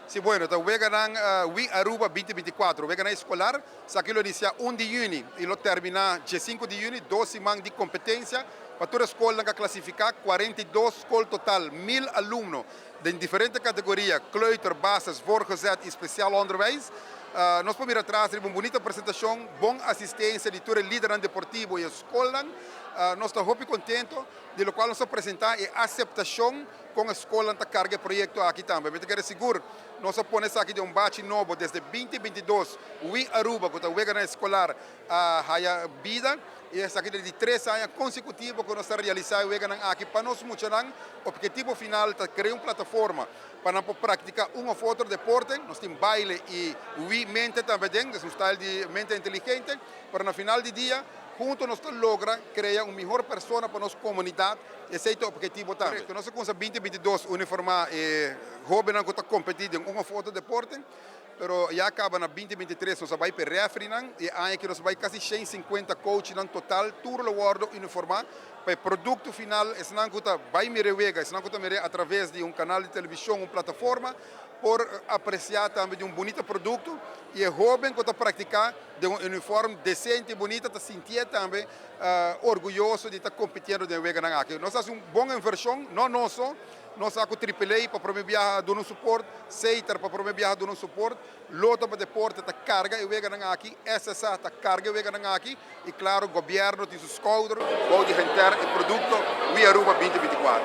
Si, bueno, ta weganan We Aruba 2024, weganan escolar, esaki lo inicia 1 di juni y lo termina 5 di juni, 2 siman di competencia pa tur scol cu clasifica, 42 scol total, 1000 alumno di diferente categoria, kleuter, basis, voortgezet y speciaal onderwijs. Nos por mira atras un bunita presentacion, bon asistencia di tur lider deportivo y scol. Nos ta hopi contento di loke nos a presenta y aceptacion cu e scol ta carga e proyecto aki tambe. Mi kier sigur, nos a pone esaki den un bachi nobo desde 2022, We Aruba, cu ta weganan escolar, a haya bida, y esaki di 3 aña consecutivo cu nos ta realisa weganan aki pa nos muchanan. Obhetivo final ta crea un plataforma pa nan practica un of otro deporte. Nos tin baile y We Mente tambe, cu ta un style di mente inteligente, pa na final di dia hunto nos logra crea un miho persona pa nos comunidad. Esey ta e obhetivo tambe. Nos a cuminsa 2022 uniforma hobennan cu ta competi den un of otro deporte, pero ya caba na 2023 nos a bay pa referee nan, y aki nos ta bay casi 150 coach nan total, tur lo wordo uniforma pa e producto final, esnan cu ta bay mira wega, esnan cu ta mira atraves di un canal di television, un plataforma, por aprecia tambe di un bunita producto y e hoben cu ta practica den un uniforme decente y bunita ta sinti tambe orguyoso di ta competiendo den wega aki. Nos a haci un bon inversion, no nos, nos cu AAA pa prome biaha duna support, Setar pa prome biaha duna support, Lotto pa Deporte ta carga e wega aki, SSA ta carga e wega aki y, claro, gobierno tin su schouder, bou di henter e producto We Aruba 2024.